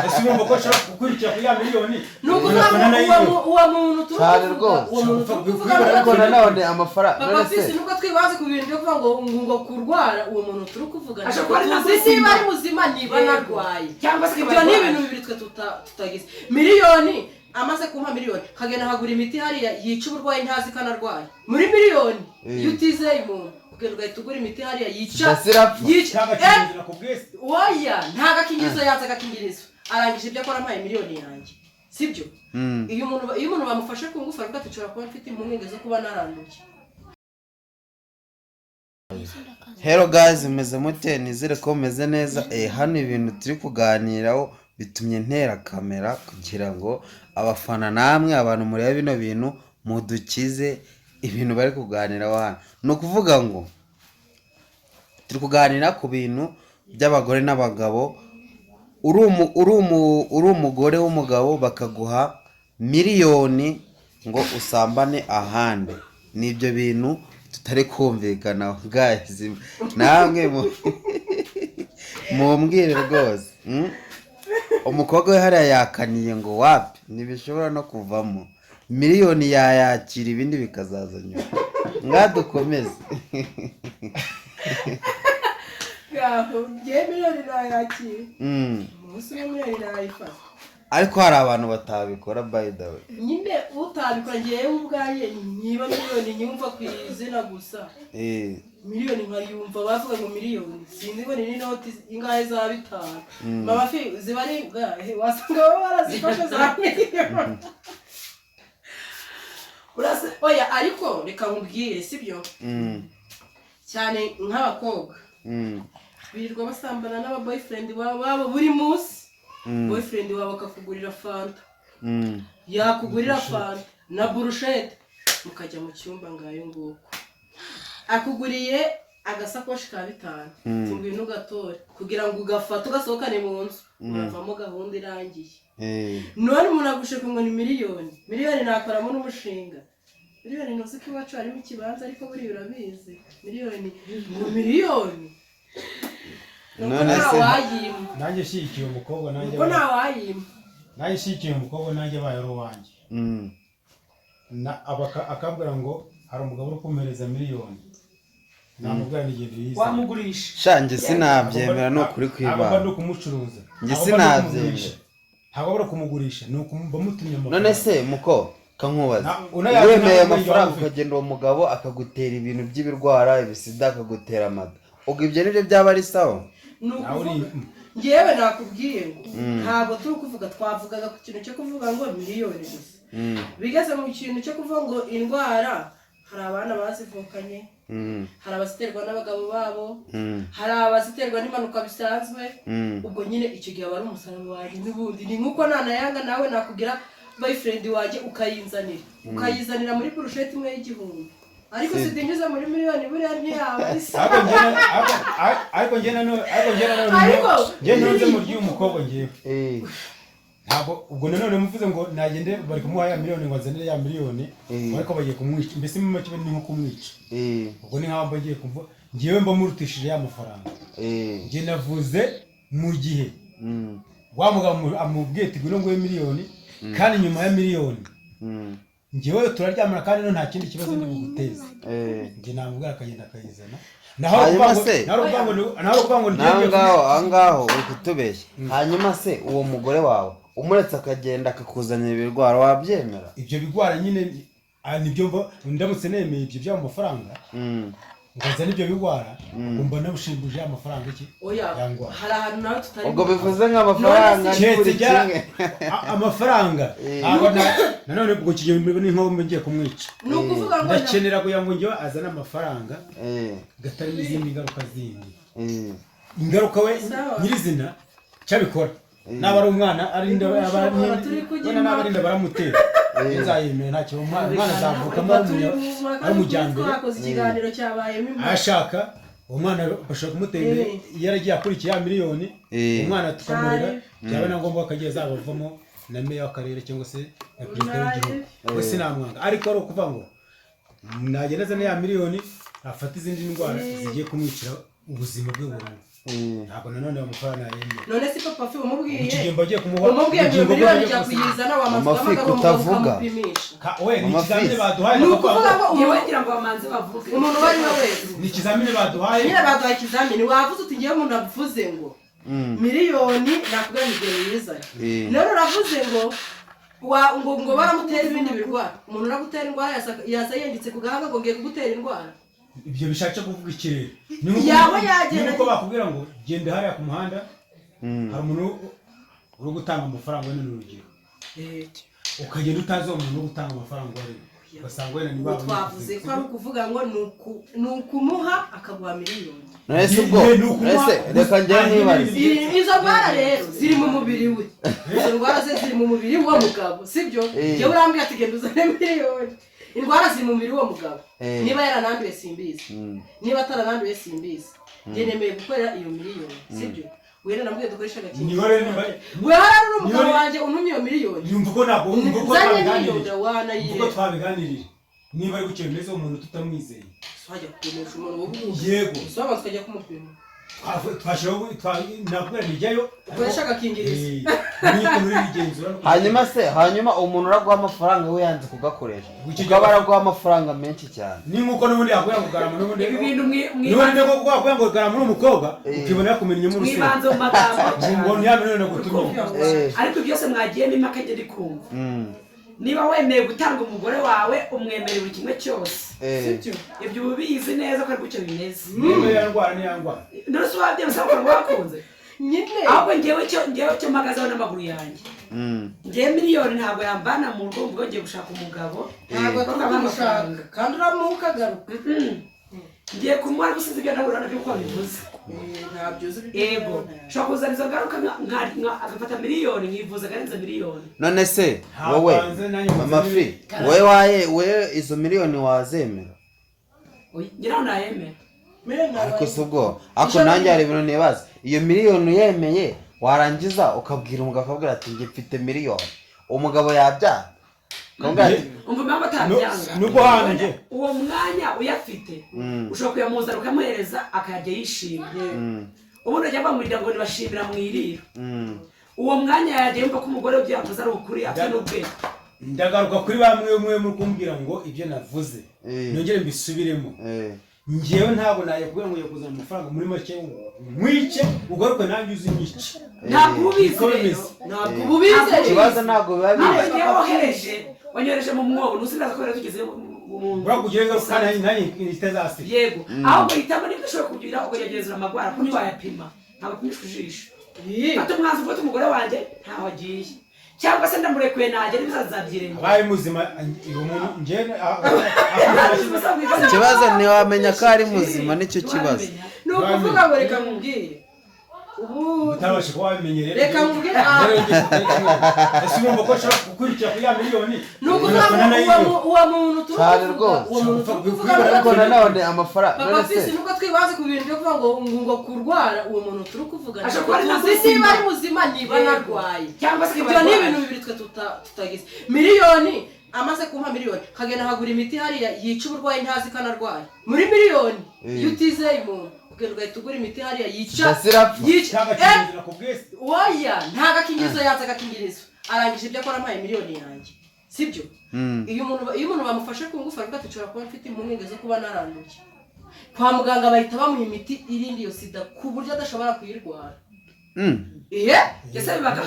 Ese urumva ko ashobora gukurikira kuri ya miliyoni? Ni ukuvuga ngo uwo muntu turi Cyane kuvuga, rwose. uwo muntu turi kuvuga Ariko nubwo nanone amafaranga, Papa none se Fisi, nubwo twibanze ku bintu byo kuvuga ngo kurwara, uwo muntu turi kuvuga Ashobora kuba ari na tuzi muzima. niba ari muzima, niba anarwaye. Cyangwa se Ibyo ni ibintu bibiri twe tutagize. Miliyoni, amaze kumpa miliyoni, nkagenda nkagura imiti hariya yica uburwayi ntazi ko anarwaye, muri miliyoni, iyo utizeye umuntu ugenda ugahita ugura imiti hariya yica Sida zirapfa. yica Cyangwa akingirizo nakubwiye se. Oya, nta gakingirizo, yatse agakingirizo, arangije ibyo akora, ampaye miliyoni yanjye, sibyo? Iyo umuntu bamufashe ku ngufu, aravuga ati: "Nshobora kuba mfite impungenge zo kuba naranduye." Hello guys, mumeze mute? Nizere ko mumeze neza. Hano ibintu turi kuganiraho bitumye ntera kamera kugira ngo abafana namwe abantu mureba bino bintu mudukize ibintu bari kuganiraho hano. Ni ukuvuga ngo turi kuganira ku bintu by'abagore n'abagabo. Uri umugore w'umugabo, bakaguha miliyoni ngo usambane ahandi. Ni ibyo bintu tutari kumvikana. Guys, namwe mumbwire rwose. Umukobwa we hariya yakaniye ngo wapi, ntibishobora no kuvamo, miliyoni yayakira, ibindi bikazaza nyuma. Mwadukomeze. Ngaho ngewe miliyoni nayakira. Umunsi umwe miliyoni nayifata. Ariko hari abantu batabikora, by the way. Nyine utabikora, ngewe ubwanjye niba miliyoni nyumva ku izina gusa, miliyoni nkayumva bavuga ngo miliyoni, sinzi ngo ni n'inoti ingahe za bitanu, mama fi ziba ari ngahe, wasanga baba barazifashe za miliyoni. Oya, ariko reka nkubwire, sibyo? Cyane nk'abakobwa birirwa basambana n'aba boyfriend babo buri munsi. Boyfriend wawe akakugurira fanta, yakugurira fanta na burushete, mukajya mu cyumba, ngayo nguko. Akuguriye agasakoshi ka bitanu, ngwino ugatore, kugira ngo ugafate ugasohokane mu nzu, uravamo gahunda irangiye. None umuntu agushe ngo ni miliyoni, miliyoni nakoramo n'umushinga. Miliyoni, ntuzi ko iwacu harimo ikibanza? Ariko buriya urabizi, miliyoni ngo miliyoni, nuko None nta wayima. Nanjye nshyigikiye umukobwa, nanjye Nuko nta wayima. Nanjye nshyigikiye umukobwa, nanjye abaye ari uwanjye, na akambwira ngo hari umugabo uri kumpereza miliyoni, namubwira nigenda uyize. Wamugurisha. Sha, njye sinabyemera, ni ukuri Ntabwo mba kw'Imana. ndi ukumucuruza. Njye Ntabwo mba ndi sinabyemera. ukumugurisha. Ntabwo ari ukumugurisha, ni ukumva mutumye amafaranga. None se muko kankubaza, unayazana wemeye ntabwo amafaranga, waba ufite. ukagenda, uwo mugabo akagutera ibintu by'ibirwara, ibisida, akagutera amada, ubwo ibyo nibyo byaba ari sawa? Ni Nawe uri ukuvuga ngewe nakubwiye ngo ntabwo turi kuvuga, twavugaga ku kintu cyo kuvuga ngo miliyoni gusa. Bigeze mu kintu cyo kuvuga ngo indwara, hari abana bazivukanye, hari abaziterwa n'abagabo babo, hari abaziterwa n'impanuka bisanzwe. Ubwo nyine icyo gihe aba ari umusaraba wanjye n'ubundi. Ni nk'uko nanayanga nawe nakubwira boyfriend wanjye, ukayinzanira, ukayizanira muri burusheti imwe y'igihumbi, ariko sida inyuze muri miliyoni buriya ntiyaba ari sawa. Ariko njye nanone njye ntunze mu ry'uyu mukobwa ngewe. Ntabwo ubwo nanone muvuze ngo nagende, bari kumuha ya miliyoni ngo azanire ya miliyoni, ariko bagiye kumwica. Mbese mu make ni nko kumwica. Ubwo ni nkaho mba ngiye kumva ngewe mba murutishije ya mafaranga. Njye navuze mu gihe wa mugabo amubwiye ati: "Ngwino nguhe miliyoni," kandi nyuma ya miliyoni ngewe turaryamana, kandi no nta kindi kibazo ndi buguteze, njye namubwira akagenda akayizana. Naho Hanyuma ukuvuga ngo naho ukuvuga ngo naho ngiye ngaho, aho ngaho uri kutubeshya. Hanyuma se uwo mugore wawe umuretse akagenda akakuzanira ibirwara, wabyemera? Ibyo bigwara nyine, nibyo mba ndamutse nemeye ibyo by'ayo mafaranga, ngo azane ibyo bigwara, mba namushimbuje ya mafaranga iki Oya. yangwa. Hari ahantu nawe tutari. Ubwo bivuze nk'amafaranga ni Keretse buri kimwe. Amafaranga ntabwo nanone ubwo kigiye ni nko mba ngiye kumwica. Ni ukuvuga ngo Ndakenera kugira ngo njyewe azane amafaranga gatarimo izindi ngaruka zindi. Ingaruka we Sawa. nyirizina cyabikora naba ari umwana ari inda Ushobora turi kujya wenda naba ari impaka. inda baramutera, nzayemera nta kibazo. Umwana azavukamo ari ari umujyambere. Twakoze ikiganiro cyabayemo impaka. Ashaka uwo mwana bashobora kumutera imbere iyo yaragiye akurikiye ya miliyoni. Umwana tukamurera, byaba na ngombwa akagiye azabavamo na meya w'akarere cyangwa se na perezida w'igihugu. We sinamwanga, ariko ari ukuvuga ngo nagenda azane ya miliyoni afate izindi ndwara zigiye kumwicira ubuzima bwe burundu. Ntabwo nanone ayo mafaranga yayemera. None se Papa Fi umubwiye, Ikigembo agiye kumuha umubwiye ngo iyo ubugingo bwe miliyoni agiye jya kumusiga. kuyizana, wamaze Mama Fi, ugahamagara umugabo kutavuga. ukamupimisha. We ni Mama ikizamini Fi. baduhaye. Ni Bakavuga ukuvuga ngo ngo Ngewe umuntu ngira ngo bamanze bavuge. Umuntu uwo ari we wese. Ni ikizamini baduhaye. Nyine baduhaye ikizamini, wavuze uti ngewe umuntu avuze ngo miliyoni nakubwira ngo igenda uyizane. None uravuze ngo ngo baramutera ibindi birwara. Umuntu uragutera indwara yaza yenditse ku gahanga ngo ngiye kugutera indwara. Ibyo bishatse kuvuga ikirere Yaba yagenda- ni nkuko bakubwira ngo genda hariya ku muhanda, hari umuntu uri gutanga amafaranga, wenda ni urugero, ukagenda utazi uwo muntu uri gutanga amafaranga uwo ari we, ugasanga wenda ni Ubu ba twavuze ko ari ukuvuga ngo ni ukumuha akaguha miliyoni. None se ubwo Ni ukumuha- none se reka njyewe nibarize. Izo ndwara rero ziri mu mubiri we, izo ndwara ze ziri mu mubiri w'uwo mugabo, sibyo? Njyewe urambwira ati genda uzane miliyoni, indwara ziri mu mubiri w'uwo mugabo. Niba yarananduye simbizi, niba atarananduye simbizi, njye nemeye gukorera iyo miliyoni, sibyo? Wera namubwiye dukoreshe agakingirizo. Niho rero niba We hari umugabo Niho- wanjye untumye iyo miliyoni. Yumva ko ntabwo wumva ko Nzanye twabiganiriye. miliyoni Ubwo wanayireba. twabiganiriye, niba ari gukira neza uwo muntu tutamwizeye. Wajya kupimisha umuntu wowe? Yego. Usobanutse ukajya kumupima. Twashyiraho nakubwira nijyayo. Ukoresha agakingirizo. Niba uri bigenzura. Hanyuma se, hanyuma umuntu uraguha amafaranga we yanze kugakoresha, W'icyo ukaba araguha amafaranga menshi cyane. Ni nkuko n'ubundi yakubwira ngo garama n'ubundi Ibi bintu n'ubundi nko yakubwira ngo garama uri umukobwa, ukibona yakumennyemo urusenda. Mwibanze mu magambo Ngo cyane. ni ya miliyoni nagutumye. Ariko byose mwagiyemo impaka, njye ndi kumva niba wemeye gutanga umugore wawe, umwemerera buri kimwe cyose. Ibyo uba ubizi neza ko ari gutyo bimeze. Niba yandwara ni yandwara. None se wabyemeza ko wakunze? Nyine. Ahubwo ngewe cyo mpagazeho n'amaguru yanjye, ngewe miliyoni ntabwo yambana mu rugo ngo ngiye gushaka umugabo. Ntabwo Kuko turi kumushaka amafaranga. kandi uramuha ukagaruka. Ngiye kumuha ariko sinzi ibyo nahura nabyo uko bivuze. Ntabyo uzi ibyo. Yego, ushobora kuzana izo ngaruka agafata miliyoni nkivuza akarenza miliyoni. None se Ntabwo wowe hanze nanjye ngo Mama Fi, wowe waye wowe izo miliyoni wazemera? Ngira ngo nayemera. Miliyoni ntabwo Ariko si ubwo ariko nanjye hari ibintu nibaza. Iyo miliyoni uyemeye, warangiza ukabwira umugabo, akabwira ati njye mfite miliyoni, umugabo yabyara akabwira ati Umva impamvu atabyanga. Nubwo hano njye Uwo mwanya uyafite, ushobora kuyamuzana ukamuhereza akayarya yishimye. Ubundi ajya bamurira ngo nibashimira mu iriro. Uwo mwanya yajya yumva ko umugore we ibyo yakoze ari ukuri, afite n'ubwenge. Ndagaruka kuri bamwe mwe muri kumbwira ngo ibyo navuze nongere mbisubiremo. Njyewe ntabwo nakubwira ngo ugiye kuzana amafaranga, muri make nkwice ugaruke nanjye uzi nyice. Ntabwo uba ubizi Niko rero. bimeze. Ntabwo uba ubizi. Ikibazo ntabwo biba Ntabwo bizi. ngewe wohereje, wanyohereje mu mwobo, ntusigaza kubera tugeze mu Urakugira ingaruka kandi nanjye itazasiga. Yego, ahubwo hitamo niba udashobora kugira ukagerageza amagwara kuko ntiwayapima, ntabwo apimishwa ijisho. Fata umwanzuro ufate umugore wanjye ntaho agiye, cyangwa se ndamurekuye najya n'ibizaza. Abaye muzima uwo muntu njyewe Ikibazo ntiwamenya ko ari muzima, nicyo kibazo. Ni ukuvuga ngo reka nkubwire ubu utabasha kuba wabimenye rero. Reka nkubwire, ah. Ese urumva ko ushobora gukurikira kuri ya miliyoni? Ni ukuvuga ngo uwo muntu turi Cyane kuvuga rwose. uwo muntu turi kuvuga Ariko nanone amafaranga Papa none se Fisi, nubwo twibanze ku bintu byo kuvuga ngo kurwara, uwo muntu turi kuvuga Ashobora kuba ari na tuzi muzima. niba ari muzima, niba Yego. anarwaye. Cyangwa se akaba Ibyo ni arwaye. ibintu bibiri twe tutagize. Miliyoni, amaze kumpa miliyoni kagenda nkagura imiti hariya yica uburwayi ntazi ko anarwaye muri miliyoni. Iyo utizeye umuntu ugenda ugahita ugura imiti hariya yica Sida zirapfa. yica Cyangwa kigendera ku bwese. Oya, nta gakingirizo, yatse agakingirizo, arangije ibyo akora, ampaye miliyoni yanjye, sibyo? Iyo umuntu bamufashe ku ngufu aravuga ati nshobora kuba mfite impungenge zo kuba naranduye, kwa muganga bahita bamuha imiti irinda iyo sida ku buryo adashobora kuyirwara. Iye. Ese bibaga